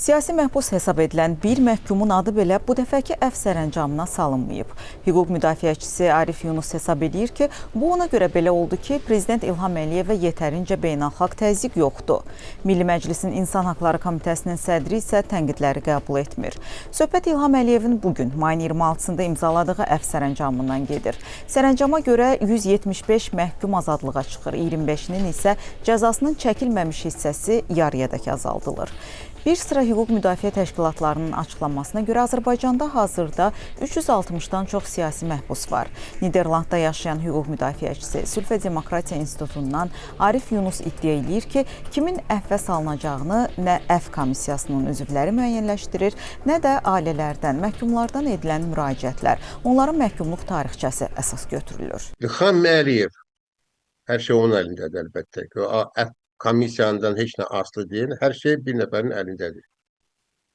Siyasi məhbus hesab edilən bir məhkumun adı belə bu dəfəki əfv sərəncamına salınmayıb. Hüquq müdafiəçisi Arif Yunus hesab eləyir ki, bu ona görə belə oldu ki, Prezident İlham Əliyevə yetərincə beynəlxalq təzyiq yoxdur. Milli Məclisin İnsan Haqları Komitəsinin sədri isə tənqidləri qəbul etmir. Söhbət İlham Əliyevin bu gün mayın 26-sında imzaladığı əfv sərəncamından gedir. Sərəncama görə 175 məhkum azadlığa çıxır, 25-nin isə cəzasının çəkilməmiş hissəsi yarıyadək azaldılır. Bir sıra hüquq müdafiə təşkilatlarının açıqlamasına görə Azərbaycanda hazırda 360-dan çox siyasi məhbus var. Niderlandda yaşayan hüquq müdafiəçisi Sülh və Demokratiya İnstitutundan Arif Yunus iddia eləyir ki, kimin əfvə salınacağını nə əfv komissiyasının üzvləri müəyyənləşdirir, nə də ailələrdən, məhkumlardan edilən müraciətlər, onların məhkumluq tarixçəsi əsas götürülür. İlham Əliyev, hər şey onun əlindədir əlbəttə ki. O əfv komissiyandan heç nə asılı deyil. Hər şey bir nəfərin əlindədir.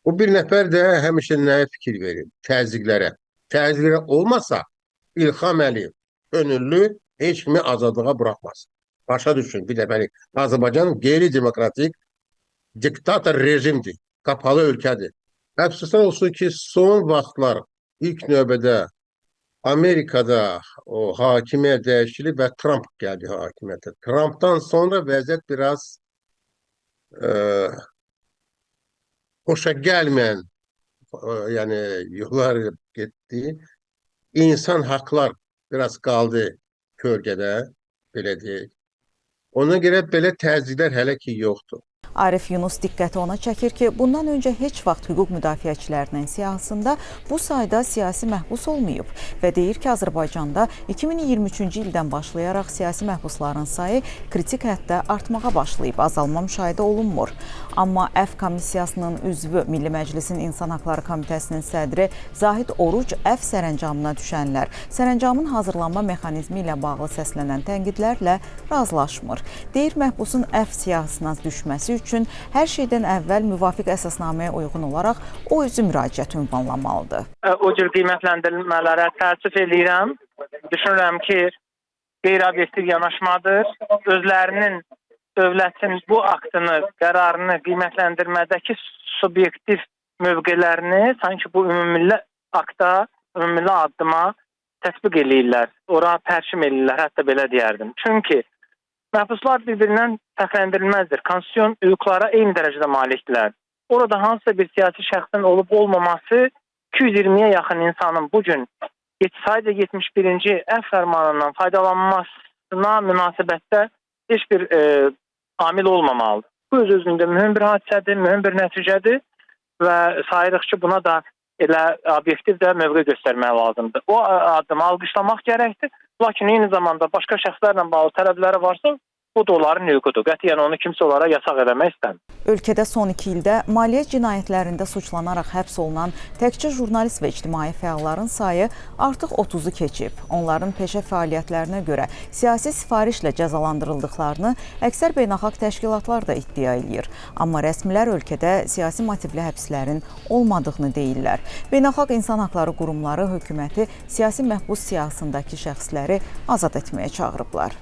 O bir nəfər də həmişə nəyə fikir verir? Təzyiqlərə. Təzyiqlərə olmasa İlham Əliyev könüllü heç kimi azadlığa buraxmaz. Başa düşün bir dəfəlik. Azərbaycan qeyri-demokratik diktator rejimdir. Qapalı ölkədir. Əfsuslar olsun ki, son vaxtlar ilk növbədə Amerikada o hakimiyyət dəyişilib və Trump gəldi hakimiyyətə. Trump'tan sonra vəziyyət biraz xoşa gəlməyən yəni yollar getdi. İnsan haqlar biraz qaldı kölgədə, belə deyək. Ona görə belə təzyiqlər hələ ki yoxdur. Arif Yunus diqqəti ona çəkir ki, bundan öncə heç vaxt hüquq müdafiəçilərinin siyahısında bu sayda siyasi məhbus olmayıb və deyir ki, Azərbaycanda 2023-cü ildən başlayaraq siyasi məhbusların sayı kritik həddə artmağa başlayıb, azalma müşahidə olunmur. Amma Əfv komissiyasının üzvü Milli Məclisin İnsan Haqları Komitəsinin sədri Zahid Oruc əfv sərəncamına düşənlər, sərəncamın hazırlanma mexanizmi ilə bağlı səslənən tənqidlərlə razılaşmır. Deyir, məhbusun əfv siyahısına düşməsi üçün hər şeydən əvvəl müvafiq əsasnaməyə uyğun olaraq o özü müraciət ünvanlamalıdır. O cür qiymətləndirmələrə təəssüf eləyirəm. Düşünürəm ki, qeyri-obyektiv yanaşmadır. Özlərinin dövlətin bu aktını, qərarını qiymətləndirmədəki subyektiv mövqelərini sanki bu ümummilli akta, ümummilli addıma tətbiq eləyirlər. Ora pərçim eləyirlər, hətta belə deyərdim. Çünki məhbuslar bir-birindən fərqləndirilməzdir. Konstitusion hüquqlara eyni dərəcədə malikdirlər. Orada hansısa bir siyasi şəxsin olub olmaması 220-yə yaxın insanın bu gün sayca 71-ci əfv fərmanından faydalanmasına münasibətdə heç bir amil olmamalıdır. Bu öz-özlüyündə mühüm bir hadisədir, mühüm bir nəticədir və sayırıq ki, buna da elə obyektiv də mövqe göstərmək lazımdır. O addımı alqışlamaq gərəkdir. Lakin eyni zamanda başqa şəxslərlə bağlı tələbləri varsa, bu da onların hüququdur. Qətiyyən onu kimsə onlara yasaq eləmək istəmir. Ölkədə son 2 ildə maliyyə cinayətlərində suçlanaraq həbs olunan təkcə jurnalist və ictimai fəalların sayı artıq 30-u keçib. Onların peşə fəaliyyətlərinə görə siyasi sifarişlə cəzalandırıldıqlarını əksər beynəlxalq təşkilatlar da iddia eləyir. Amma rəsmilər ölkədə siyasi motivli həbslərin olmadığını deyirlər. Beynəlxalq insan haqları qurumları hökuməti siyasi məhbus siyahısındakı şəxsləri azad etməyə çağırıblar.